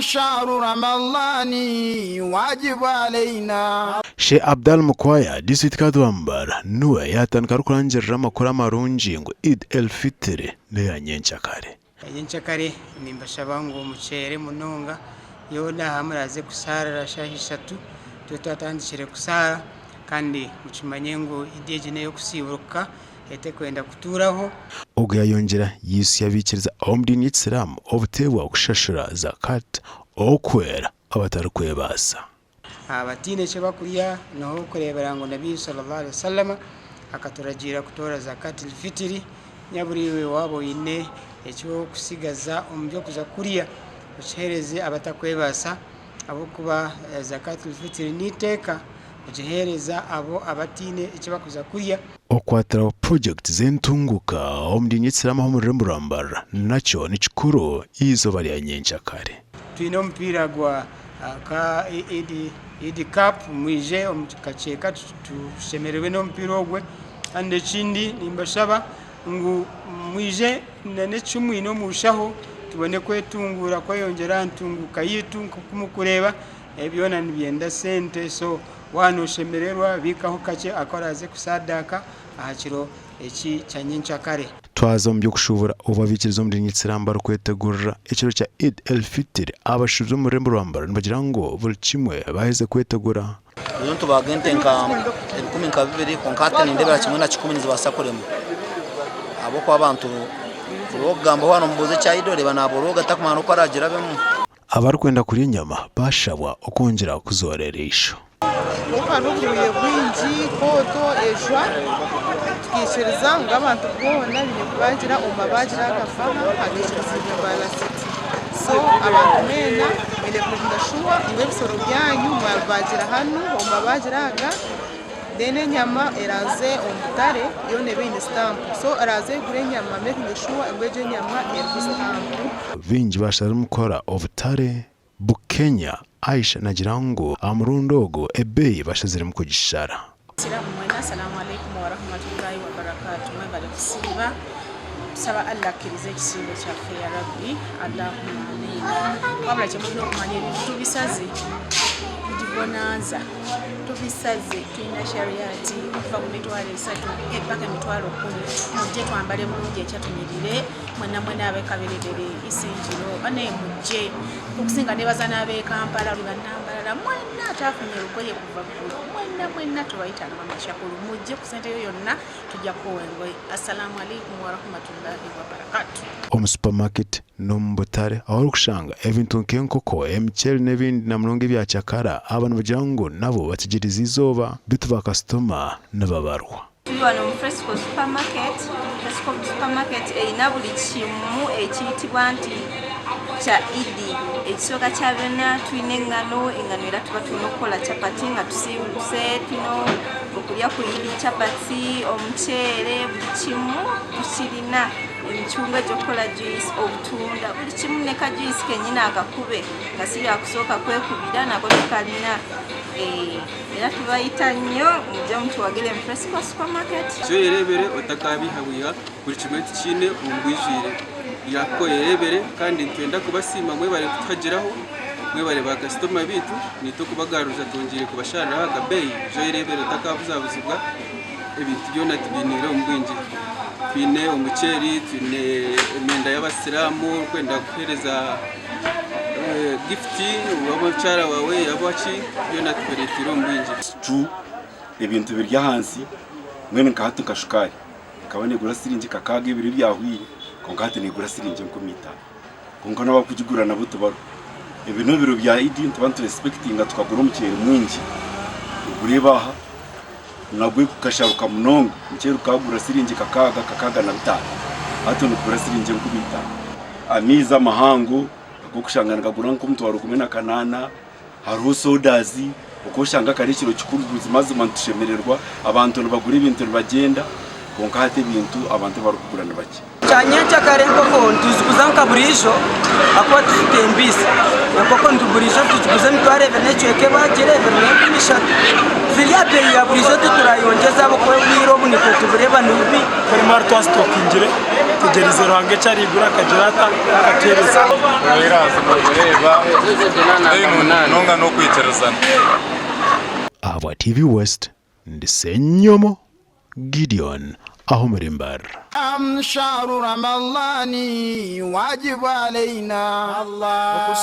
Shahru Ramadhani wajibu alaina. Sheikh Abdal Mukwaya, disiturikiti Kadwambara niwe yaatandika arikurangirira amakuru amarungi ngu Eid El Fitr n'eya nyenkyakare. Nyenkyakare nimbashaba ngu mukyere munonga yoona ahu muraaze kusaarira shaaha ishatu tube twatandikire kusaara kandi mukimanye ngu Idi egi n'ey'okusiiburuka etekwenda kutuuraho. Ogu yayongyera yaitsya abaikiriza omu diini y'ekisiraamu obuteebwa kushashura Zakat okuhwera abatarikwebaasa. Abataine eki bakurya niho orikureebera ngu Nabbi salla Alaihi wasallama akaturagiira kutoora Zakat al-fitri, nyabura iwe waaba oine eki orikusigaza omu by'okuza kurya okiheereze abatakwebaasa ahabw'okuba Zakat al-fitri n'eiteeka kugiheereza abo abataine eki barikuza kurya. Okukwatiraho purojekiti z'entunguka omu diini y'ekisiraamu omu rurembo rwa Mbarara nakyo nikikuru eizooba rya nyenkyakare. Twine omupiira gwa ka Eid Cup mwije omu kakyeka tushemererwe n'omupiira ogwe kandi ekindi nimbashaba ngu mwije n'eki mwine omu nshaho tubone kwetunguura kweyongyera aha ntunguuka yaitu nk'oku murikureeba ebi byona nibyenda sente so waaba nooshemererwa biikaho kakye aku oraaze kusaadaaka aha kiro eki kya nyenkyakare. Twaza omu by'okushuubura obu abaikiriza omu diini y'ekisiraamu barikwetegurira ekiro kya Eid el-Fitr, abashuubuzi omu rurembo rwa Mbarara nibagira ngu buri kimwe baaherize kwetegura. Buriyo nitubaga ente nka 2000 kwonka hati nindeebera kimwe na kikumi nizibaasa kurema ahabw'okuba abantu buri ow'okugamba waaba nomubuuza ekya Idi oreeba naaborooga takumanya n'oku araagirabemu. Abarikwenda kurya enyama baashabwa okwongyera kuzoora eriisho. Kwonka n'obwire bwingi kooto ejwa, tukaikiriza ngu abantu boona baine kubagira omu mabaagiro aga faha hagaikiriziibwe Mbarara City. So abantu mwena mwine kumekinga shuwa ngu ebisoro byanyu mwabibagira hanu omu mabaagiro aga then enyama eraaze omu butare yoona ebe eine sitampu. So oraaze kugura enyama mekinge shuwa ngu egyo enyama eriho sitampu. Baingi baashaziremu kukora obutare Bukenya Aisha nagira ngu aha murundi ogu ebeeyi bashaziremu kugishara. Basiraamu mwena Assalamu alaikum warahmatullahi wabarakatuh mwebale kusiiba tusaba Allah akkirize ekisiibo kyaffe ya rabbi Allahumma amiina wabula kyemulina okumanya ebintu tubisaze Idi bonanza tubisaze tulina shariat okuva ku mitwalo esatu mpaka emitwalo kumi mujje twambale bulungi enkya tunyirire Mwena mwena abe Kaberebere, Isingiro banaye mujje okusinga nebaza n'abe Kampala oli bannambalala mwena ataafunye lugoye kuva ggulo mwena mwena tubayita na mama Shakuru mujje ku sente yo yonna tujja kukuwa engoye. Assalamu alaikum warahmatullahi wabarakatuh. Omu supamaketi n'omu butare ahu orikushanga ebintu nk'enkoko, emiceeri n'ebindi na munonga ebya cakara, aba nibagira ngu nabo bategyerize eizooba beitu bakasitoma nibabarwa. Turi wano omu Fresco Supermarket. Fresco Supermarket erina buri kimu ekiyitibwa nti kya Idi. Ekisooka kya byona twine engano, engano era tuba twine okukora chapati nga tusiibuse, twine okurya ku Idi chapati, omuceere, buri kimu tukirina. Emicungwa egy'okukora juice, obutunda, buri kimu ne ka juice kenyini akakube nga si byakusooka kwekubira nako tukarina. Era tubayita nnyo mujje mutuwagire mu Fresco Supermarket. Oyereebere otakabiihabwiha buri kimwe tukiine omu bwijwire. Yakuba oyereebere kandi nitwenda kubasiima mwebare kutuhagiraho, mwebare ba kasitoma baitu, naitwe okubagaruza twongyeire kubashariraho aha kabeeyi. Ija oyereebere otakabuzabuzibwa, ebintu byona tubiiniire omu bwingi. Twine omuceeri, twine emyenda y'abasiraamu, orikwenda kuheereza Gifuti oba mukyara waawe yaba ki byona tubireteire omu bwingi. True ebintu biri ahansi mbwenu nka hati nka shukaari ekaba negura siringi kakaaga ebiro ebyahweire kwonka hati negura siringi 5000 kwonka n'abakugigura nabo tibariho. Ebi n'ebiro bya Idi nituba nitu esipekitinga tukagura omuceeri mwingi ogureeba aha nagwe gukasharuka munonga omuceeri gukaba gugura siringi kakaaga, kakaaga na bitaano hati nigugura siringi 5000. Amaizi amahango ag'okushanga nigagura nk'omutwaro gumwe na kanaana, hariho sodas, oku oshanga kare ekiro kikuru buzimazima nitushemererwa, abantu nibagura ebintu nibagyenda, kwonka hati ebintu abantu ebi barikugura ni bakye. Kyanyenkyakare enkoko nituziguza nka buriijo ahakuba tuzita embiisi. Enkoko buriijo nituziguza emitwaro ebiri n'ekicweka ebaagire, ebiri n'enkumi ishatu. Ziri aha beeyi ya buriijo titurayongyeza ahabw'okuba obwire obu naitwe nitubureeba ni bubi. Turimo hati twasitokingire tugyerize Ruhanga eki arigura akagira ata akatuhereza. Ahabwa TV West, ndi Ssenyomo Gideon aho omuri Mbarara. Shahru Ramadhani wajibu alaina.